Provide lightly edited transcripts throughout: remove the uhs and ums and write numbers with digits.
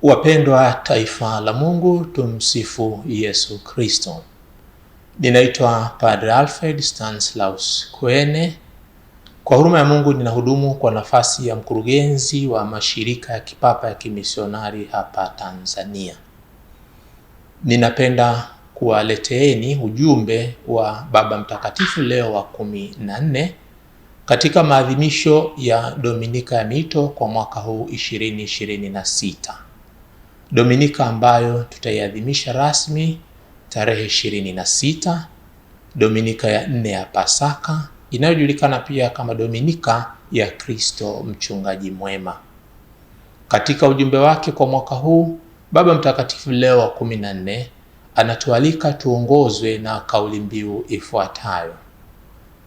Wapendwa taifa la Mungu, tumsifu Yesu Kristo. Ninaitwa Padre Alfred Stanislaus Kwene. Kwa huruma ya Mungu ninahudumu kwa nafasi ya mkurugenzi wa mashirika ya kipapa ya kimisionari hapa Tanzania. Ninapenda kuwaleteeni ujumbe wa Baba Mtakatifu Leo wa 14 katika maadhimisho ya Dominika ya Miito kwa mwaka huu 2026. Dominika ambayo tutaiadhimisha rasmi tarehe 26, Dominika ya 4 ya Pasaka inayojulikana pia kama Dominika ya Kristo Mchungaji Mwema. Katika ujumbe wake kwa mwaka huu, Baba Mtakatifu Leo wa 14 anatualika tuongozwe na kauli mbiu ifuatayo: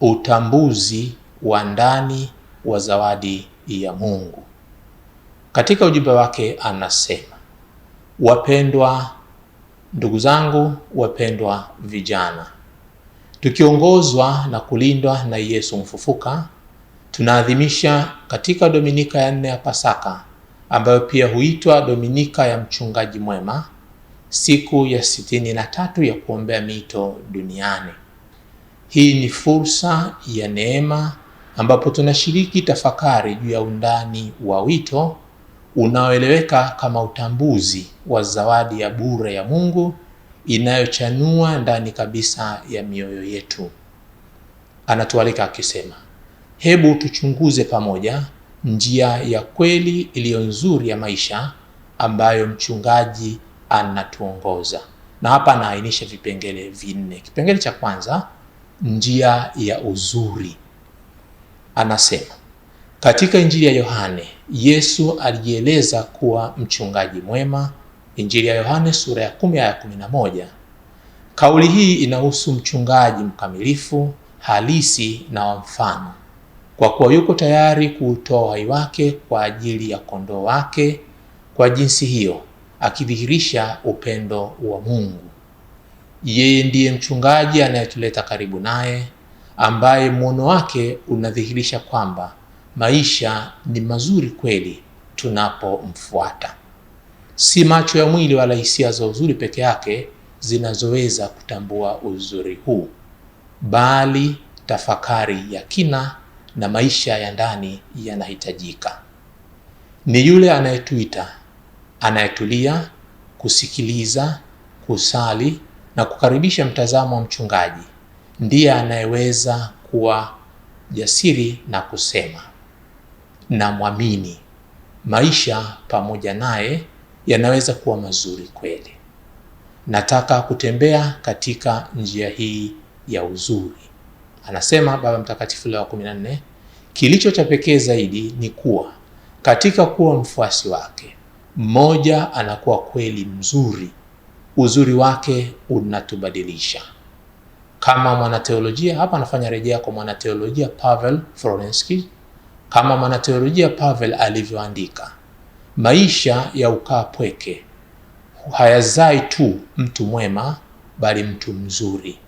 utambuzi wa ndani wa zawadi ya Mungu. Katika ujumbe wake anasema: wapendwa ndugu zangu, wapendwa vijana, tukiongozwa na kulindwa na Yesu mfufuka, tunaadhimisha katika Dominika ya 4 ya Pasaka, ambayo pia huitwa Dominika ya Mchungaji Mwema, siku ya 63 ya kuombea miito duniani. Hii ni fursa ya neema ambapo tunashiriki tafakari juu ya undani wa wito unaoeleweka kama utambuzi wa zawadi ya bure ya Mungu inayochanua ndani kabisa ya mioyo yetu. Anatualika akisema, hebu tuchunguze pamoja njia ya kweli iliyo nzuri ya maisha ambayo mchungaji anatuongoza. Na hapa anaainisha vipengele vinne. Kipengele cha kwanza, njia ya uzuri. Anasema katika Injili ya Yohane, Yesu alijieleza kuwa mchungaji mwema. Injili ya Yohane sura ya 10 aya 11. Kauli hii inahusu mchungaji mkamilifu, halisi na wa mfano, kwa kuwa yuko tayari kuutoa uhai wake kwa ajili ya kondoo wake. Kwa jinsi hiyo akidhihirisha upendo wa Mungu. Yeye ndiye mchungaji anayetuleta karibu naye, ambaye muono wake unadhihirisha kwamba maisha ni mazuri kweli tunapomfuata. Si macho ya mwili wala hisia za uzuri peke yake zinazoweza kutambua uzuri huu, bali tafakari ya kina na maisha ya ndani yanahitajika. Ni yule anayetuita, anayetulia, kusikiliza, kusali na kukaribisha mtazamo wa mchungaji, ndiye anayeweza kuwa jasiri na kusema namwamini. Maisha pamoja naye yanaweza kuwa mazuri kweli. Nataka kutembea katika njia hii ya uzuri. Anasema Baba Mtakatifu Leo wa 14, kilicho cha pekee zaidi ni kuwa katika kuwa mfuasi wake, mmoja anakuwa kweli mzuri. Uzuri wake unatubadilisha. Kama mwanateolojia hapa anafanya rejea kwa mwanateolojia Pavel Florensky. Kama mwanateolojia Pavel alivyoandika, maisha ya ukaa pweke hayazai tu mtu mwema, bali mtu mzuri.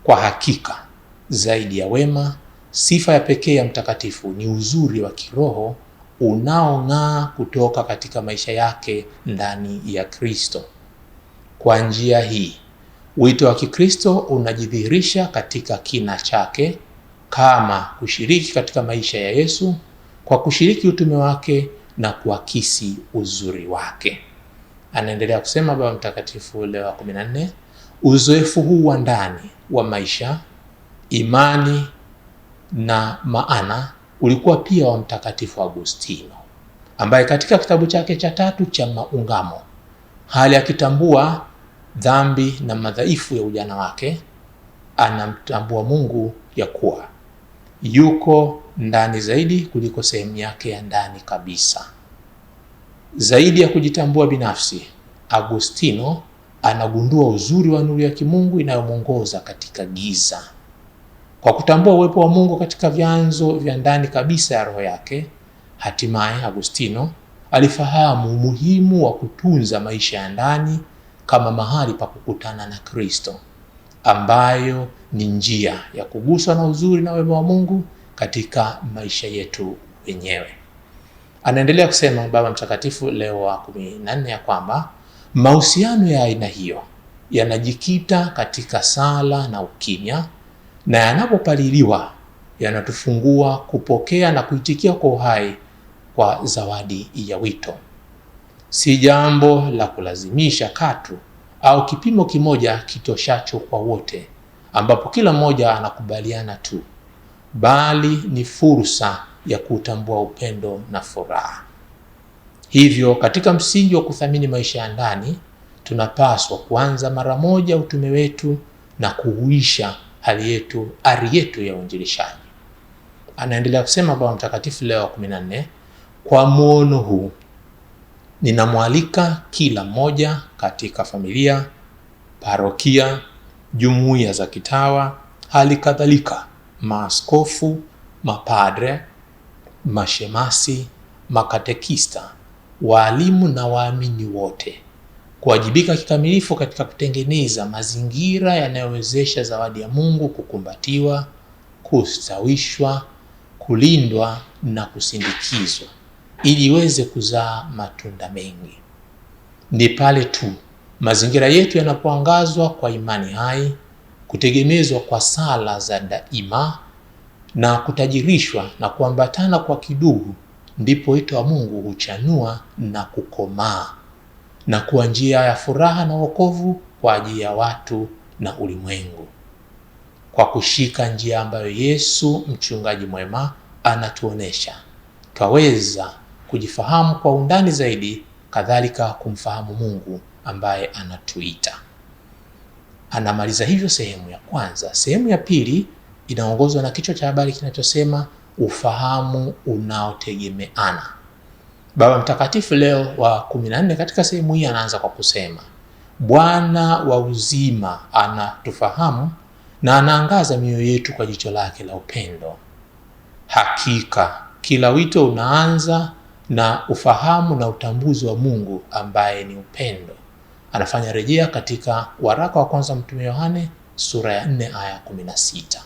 Kwa hakika, zaidi ya wema, sifa ya pekee ya mtakatifu ni uzuri wa kiroho unaong'aa kutoka katika maisha yake ndani ya Kristo. Kwa njia hii, wito wa Kikristo unajidhihirisha katika kina chake kama kushiriki katika maisha ya Yesu kwa kushiriki utume wake na kuakisi uzuri wake. Anaendelea kusema Baba Mtakatifu Leo wa 14, uzoefu huu wa ndani wa maisha, imani na maana ulikuwa pia wa Mtakatifu Agustino, ambaye katika kitabu chake cha 3 cha Maungamo, hali akitambua dhambi na madhaifu ya ujana wake, anamtambua Mungu ya kuwa yuko ndani zaidi kuliko sehemu yake ya ndani kabisa. Zaidi ya kujitambua binafsi, Agustino anagundua uzuri wa nuru ya kimungu inayomuongoza katika giza. Kwa kutambua uwepo wa Mungu katika vyanzo vya ndani kabisa ya roho yake, hatimaye Agustino alifahamu umuhimu wa kutunza maisha ya ndani kama mahali pa kukutana na Kristo, ambayo ni njia ya kuguswa na uzuri na wema wa Mungu katika maisha yetu wenyewe. Anaendelea kusema Baba Mtakatifu Leo wa 14 ya kwamba mahusiano ya aina hiyo yanajikita katika sala na ukimya, na yanapopaliliwa yanatufungua kupokea na kuitikia kwa uhai kwa zawadi ya wito. Si jambo la kulazimisha katu au kipimo kimoja kitoshacho kwa wote, ambapo kila mmoja anakubaliana tu, bali ni fursa ya kutambua upendo na furaha. Hivyo, katika msingi wa kuthamini maisha ya ndani, tunapaswa kuanza mara moja utume wetu na kuhuisha hali yetu, ari yetu ya uinjilishaji. Anaendelea kusema Baba Mtakatifu Leo wa 14, kwa muono huu ninamwalika kila mmoja katika familia, parokia, jumuiya za kitawa, hali kadhalika maaskofu, mapadre, mashemasi, makatekista, waalimu na waamini wote kuwajibika kikamilifu katika kutengeneza mazingira yanayowezesha zawadi ya Mungu kukumbatiwa, kustawishwa, kulindwa na kusindikizwa ili iweze kuzaa matunda mengi. Ni pale tu mazingira yetu yanapoangazwa kwa imani hai, kutegemezwa kwa sala za daima na kutajirishwa na kuambatana kwa kidugu, ndipo wito wa Mungu huchanua na kukomaa na kuwa njia ya furaha na wokovu kwa ajili ya watu na ulimwengu. Kwa kushika njia ambayo Yesu mchungaji mwema anatuonesha, twaweza kujifahamu kwa undani zaidi, kadhalika kumfahamu Mungu ambaye anatuita. Anamaliza hivyo sehemu ya kwanza. Sehemu ya pili inaongozwa na kichwa cha habari kinachosema ufahamu unaotegemeana. Baba Mtakatifu Leo wa 14 katika sehemu hii anaanza kwa kusema, Bwana wa uzima anatufahamu na anaangaza mioyo yetu kwa jicho lake la upendo. Hakika kila wito unaanza na ufahamu na utambuzi wa Mungu ambaye ni upendo. Anafanya rejea katika waraka wa kwanza Mtume Yohane sura ya 4 aya 16.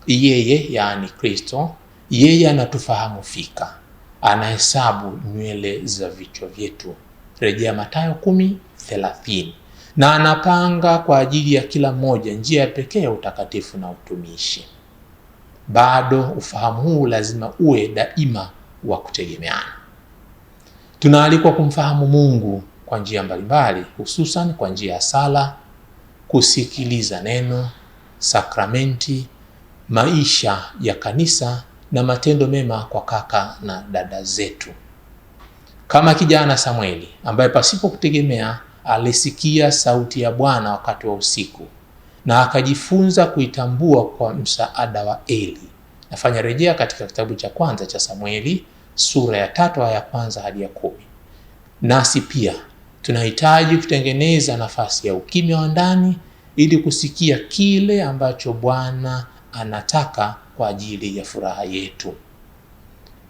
Yeye, yaani Kristo, yeye anatufahamu fika, anahesabu nywele za vichwa vyetu, rejea Mathayo 10:30, na anapanga kwa ajili ya kila mmoja njia ya pekee ya utakatifu na utumishi. Bado ufahamu huu lazima uwe daima wa kutegemeana. Tunaalikwa kumfahamu Mungu kwa njia mbalimbali, hususan kwa njia ya sala, kusikiliza neno, sakramenti, maisha ya kanisa na matendo mema kwa kaka na dada zetu. Kama kijana Samueli ambaye pasipo kutegemea alisikia sauti ya Bwana wakati wa usiku na akajifunza kuitambua kwa msaada wa Eli. Nafanya rejea katika kitabu cha kwanza cha Samueli sura ya 3 aya ya 1 hadi ya 10. Nasi pia tunahitaji kutengeneza nafasi ya ukimya wa ndani ili kusikia kile ambacho Bwana anataka kwa ajili ya furaha yetu.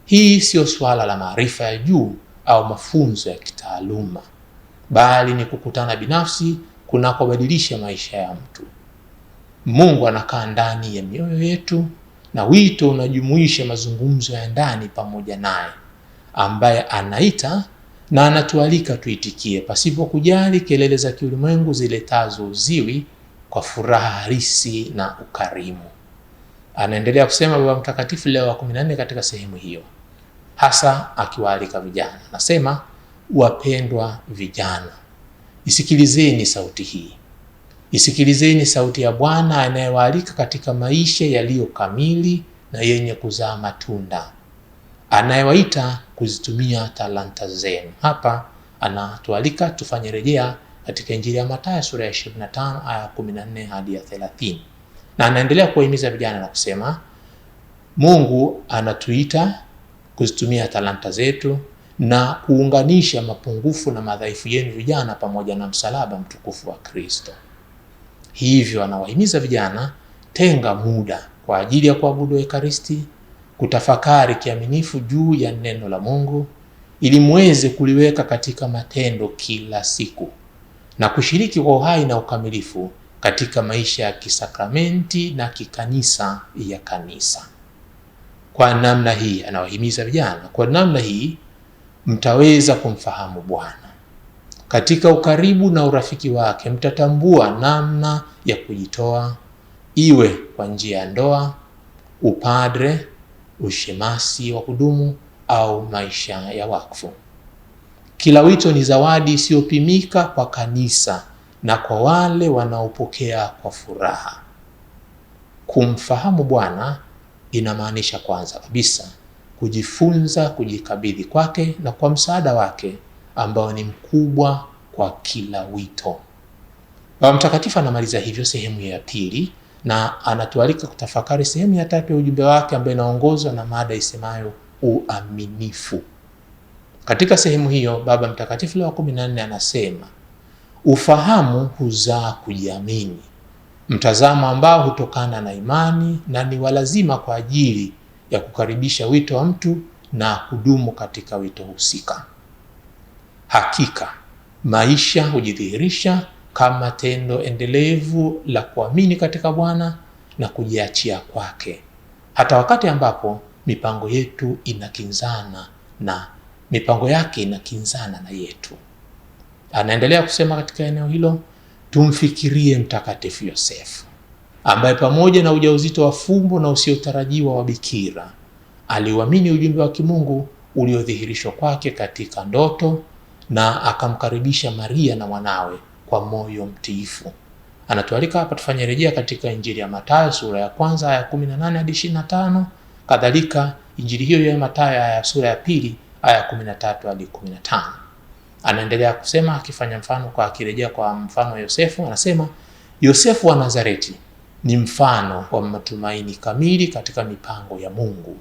Hii sio swala la maarifa ya juu au mafunzo ya kitaaluma, bali ni kukutana binafsi kunakobadilisha maisha ya mtu. Mungu anakaa ndani ya mioyo yetu, na wito unajumuisha mazungumzo ya ndani pamoja naye, ambaye anaita na anatualika tuitikie pasipo kujali kelele za kiulimwengu ziletazo uziwi, kwa furaha halisi na ukarimu. Anaendelea kusema Baba Mtakatifu Leo wa 14 katika sehemu hiyo, hasa akiwaalika vijana. Anasema, wapendwa vijana, isikilizeni sauti hii. Isikilizeni sauti ya Bwana anayewaalika katika maisha yaliyo kamili na yenye kuzaa matunda, anayewaita kuzitumia talanta zenu. Hapa anatualika tufanye rejea katika Injili ya Mathayo sura ya 25 aya 14 hadi ya 30. Na anaendelea kuwahimiza vijana na kusema, Mungu anatuita kuzitumia talanta zetu na kuunganisha mapungufu na madhaifu yenu vijana pamoja na msalaba mtukufu wa Kristo. Hivyo anawahimiza vijana, tenga muda kwa ajili ya kuabudu Ekaristi, kutafakari kiaminifu juu ya neno la Mungu ili muweze kuliweka katika matendo kila siku na kushiriki kwa uhai na ukamilifu katika maisha ya kisakramenti na kikanisa ya kanisa. Kwa namna hii anawahimiza vijana, kwa namna hii Mtaweza kumfahamu Bwana. Katika ukaribu na urafiki wake mtatambua namna ya kujitoa, iwe kwa njia ya ndoa, upadre, ushemasi wa kudumu au maisha ya wakfu. Kila wito ni zawadi isiyopimika kwa kanisa na kwa wale wanaopokea kwa furaha. Kumfahamu Bwana inamaanisha kwanza kabisa kujifunza kujikabidhi kwake na kwa msaada wake ambao ni mkubwa kwa kila wito. Baba Mtakatifu anamaliza hivyo sehemu ya pili na anatualika kutafakari sehemu ya tatu ya ujumbe wake ambayo inaongozwa na mada isemayo uaminifu. Katika sehemu hiyo Baba Mtakatifu Leo wa 14 anasema ufahamu huzaa kujiamini, mtazamo ambao hutokana na imani na ni walazima kwa ajili ya kukaribisha wito wa mtu na kudumu katika wito husika. Hakika maisha hujidhihirisha kama tendo endelevu la kuamini katika Bwana na kujiachia kwake, hata wakati ambapo mipango yetu inakinzana na mipango yake inakinzana na yetu. Anaendelea kusema katika eneo hilo, tumfikirie Mtakatifu Yosefu ambaye pamoja na ujauzito wa fumbo na usiotarajiwa wa bikira aliuamini ujumbe wa kimungu uliodhihirishwa kwake katika ndoto na akamkaribisha Maria na mwanawe kwa moyo mtiifu. Anatualika hapa tufanye rejea katika Injili ya Mathayo sura ya kwanza aya 18 hadi 25, kadhalika Injili hiyo ya Mathayo aya sura ya pili aya 13 hadi 15. Anaendelea kusema akifanya mfano kwa akirejea kwa mfano wa Yosefu, anasema Yosefu wa Nazareti ni mfano wa matumaini kamili katika mipango ya Mungu.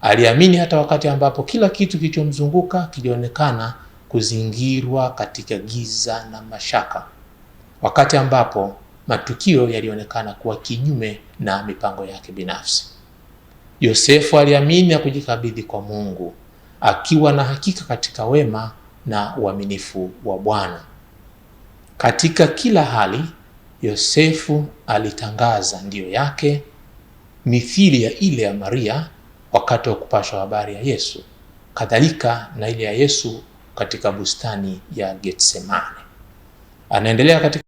Aliamini hata wakati ambapo kila kitu kilichomzunguka kilionekana kuzingirwa katika giza na mashaka, wakati ambapo matukio yalionekana kuwa kinyume na mipango yake binafsi. Yosefu aliamini na kujikabidhi kwa Mungu, akiwa na hakika katika wema na uaminifu wa Bwana. Katika kila hali, Yosefu alitangaza ndiyo yake mithili ya ile ya Maria wakati wa kupashwa habari ya Yesu, kadhalika na ile ya Yesu katika bustani ya Getsemane. Anaendelea katika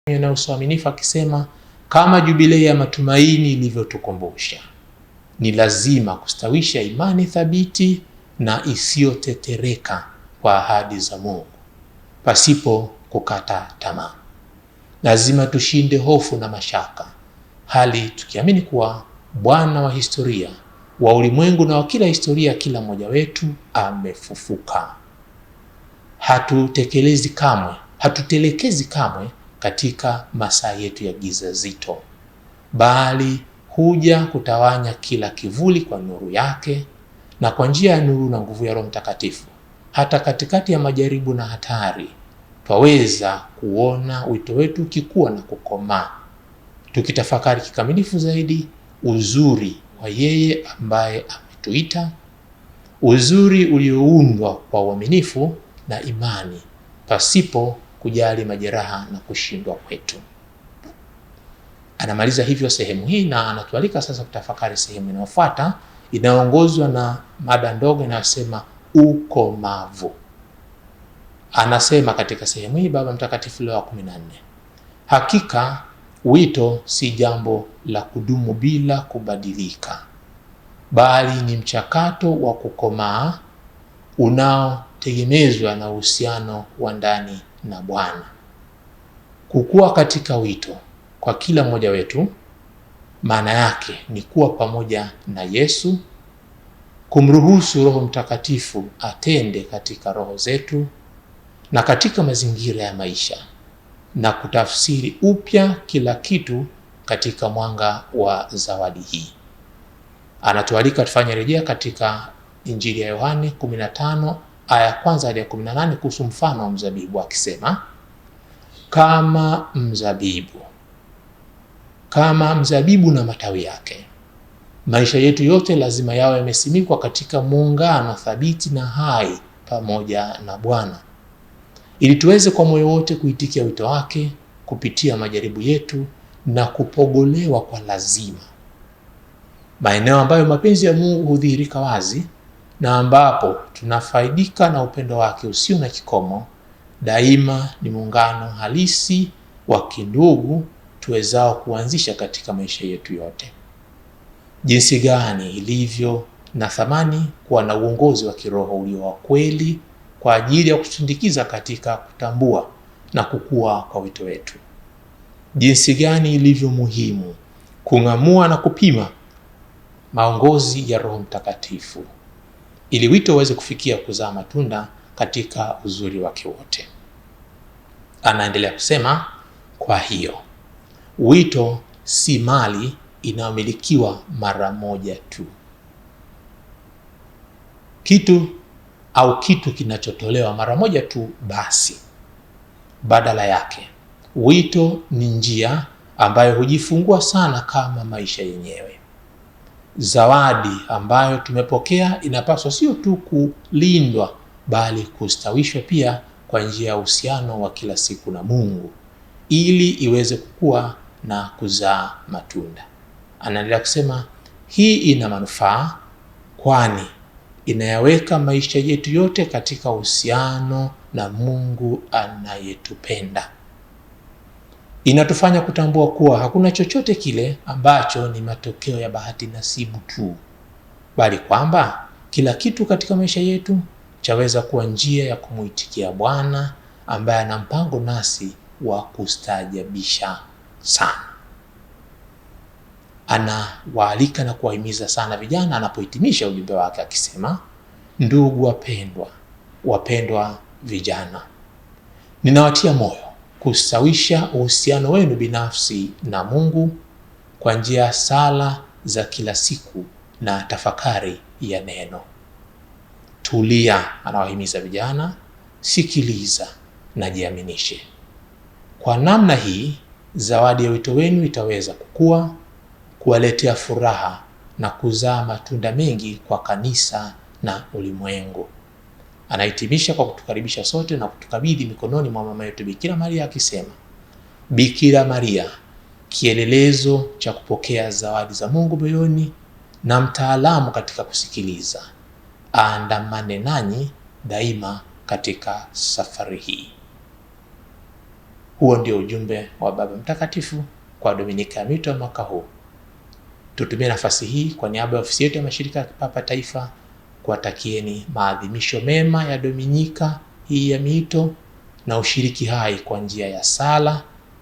inayohusu uaminifu akisema, kama jubilei ya matumaini ilivyotukumbusha, ni lazima kustawisha imani thabiti na isiyotetereka kwa ahadi za Mungu pasipo kukata tamaa. Lazima tushinde hofu na mashaka, hali tukiamini kuwa Bwana wa historia wa ulimwengu na wa kila historia, kila mmoja wetu amefufuka. Hatutekelezi kamwe, hatutelekezi kamwe katika masaa yetu ya giza zito, bali huja kutawanya kila kivuli kwa nuru yake, na kwa njia ya nuru na nguvu ya Roho Mtakatifu, hata katikati ya majaribu na hatari, twaweza kuona wito wetu ukikua na kukomaa, tukitafakari kikamilifu zaidi uzuri wa yeye ambaye ametuita, uzuri ulioundwa kwa uaminifu na imani pasipo kujali majeraha na kushindwa kwetu. Anamaliza hivyo sehemu hii na anatualika sasa kutafakari sehemu inayofuata inayoongozwa na mada ndogo inayosema ukomavu. Anasema katika sehemu hii Baba Mtakatifu Leo wa 14, hakika wito si jambo la kudumu bila kubadilika, bali ni mchakato wa kukomaa unaotegemezwa na uhusiano wa ndani na Bwana. Kukua katika wito kwa kila mmoja wetu, maana yake ni kuwa pamoja na Yesu, kumruhusu Roho Mtakatifu atende katika roho zetu na katika mazingira ya maisha, na kutafsiri upya kila kitu katika mwanga wa zawadi hii. Anatualika tufanye rejea katika Injili ya Yohane 15 aya kwanza hadi ya 18 kuhusu mfano wa mzabibu akisema, kama mzabibu na matawi yake, maisha yetu yote lazima yawe yamesimikwa katika muungano thabiti na hai pamoja na Bwana, ili tuweze kwa moyo wote kuitikia wito wake kupitia majaribu yetu na kupogolewa kwa lazima. Maeneo ambayo mapenzi ya Mungu hudhihirika wazi na ambapo tunafaidika na upendo wake usio na kikomo, daima ni muungano halisi wa kindugu tuwezao kuanzisha katika maisha yetu yote. Jinsi gani ilivyo na thamani kuwa na uongozi wa kiroho ulio wa kweli kwa ajili ya kutusindikiza katika kutambua na kukua kwa wito wetu. Jinsi gani ilivyo muhimu kung'amua na kupima maongozi ya Roho Mtakatifu ili wito uweze kufikia kuzaa matunda katika uzuri wake wote. Anaendelea kusema, kwa hiyo wito si mali inayomilikiwa mara moja tu, kitu au kitu kinachotolewa mara moja tu basi. Badala yake, wito ni njia ambayo hujifungua sana kama maisha yenyewe. Zawadi ambayo tumepokea inapaswa sio tu kulindwa, bali kustawishwa pia kwa njia ya uhusiano wa kila siku na Mungu ili iweze kukua na kuzaa matunda. Anaendelea kusema hii ina manufaa, kwani inayaweka maisha yetu yote katika uhusiano na Mungu anayetupenda. Inatufanya kutambua kuwa hakuna chochote kile ambacho ni matokeo ya bahati nasibu tu, bali kwamba kila kitu katika maisha yetu chaweza kuwa njia ya kumuitikia Bwana ambaye ana mpango nasi wa kustaajabisha sana. Anawaalika na kuwahimiza sana vijana anapohitimisha ujumbe wake akisema, ndugu wapendwa, wapendwa vijana, ninawatia moyo kustawisha uhusiano wenu binafsi na Mungu kwa njia ya sala za kila siku na tafakari ya neno. Tulia, anawahimiza vijana, sikiliza na jiaminishe. Kwa namna hii, zawadi ya wito wenu itaweza kukua, kuwaletea furaha na kuzaa matunda mengi kwa kanisa na ulimwengu. Anahitimisha kwa kutukaribisha sote na kutukabidhi mikononi mwa mama yetu Bikira Maria akisema, Bikira Maria, kielelezo cha kupokea zawadi za Mungu moyoni na mtaalamu katika kusikiliza, aandamane nanyi daima katika safari hii. Huo ndio ujumbe wa Baba Mtakatifu kwa Dominika ya Mito ya mwaka huu. Tutumie nafasi hii kwa niaba ya ofisi yetu ya mashirika ya kipapa taifa kuwatakieni maadhimisho mema ya Dominika hii ya Miito na ushiriki hai kwa njia ya sala,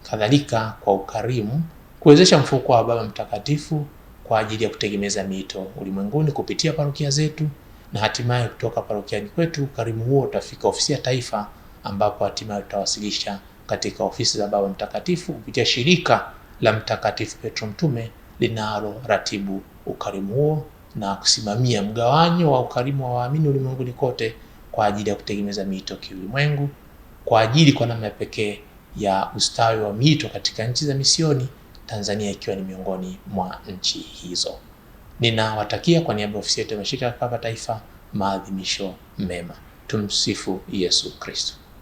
kadhalika kwa ukarimu, kuwezesha mfuko wa Baba Mtakatifu kwa ajili ya kutegemeza miito ulimwenguni kupitia parokia zetu, na hatimaye kutoka parokiani kwetu ukarimu huo utafika ofisi ya taifa, ambapo hatimaye tutawasilisha katika ofisi za Baba Mtakatifu kupitia shirika la Mtakatifu Petro Mtume linaloratibu ukarimu huo na kusimamia mgawanyo wa ukarimu wa waamini ulimwenguni kote kwa ajili ya kutegemeza miito kiulimwengu, kwa ajili kwa namna pekee ya ustawi wa miito katika nchi za misioni, Tanzania ikiwa ni miongoni mwa nchi hizo. Ninawatakia kwa niaba ya ofisi yetu ya mashirika ya kipapa taifa maadhimisho mema. Tumsifu Yesu Kristo.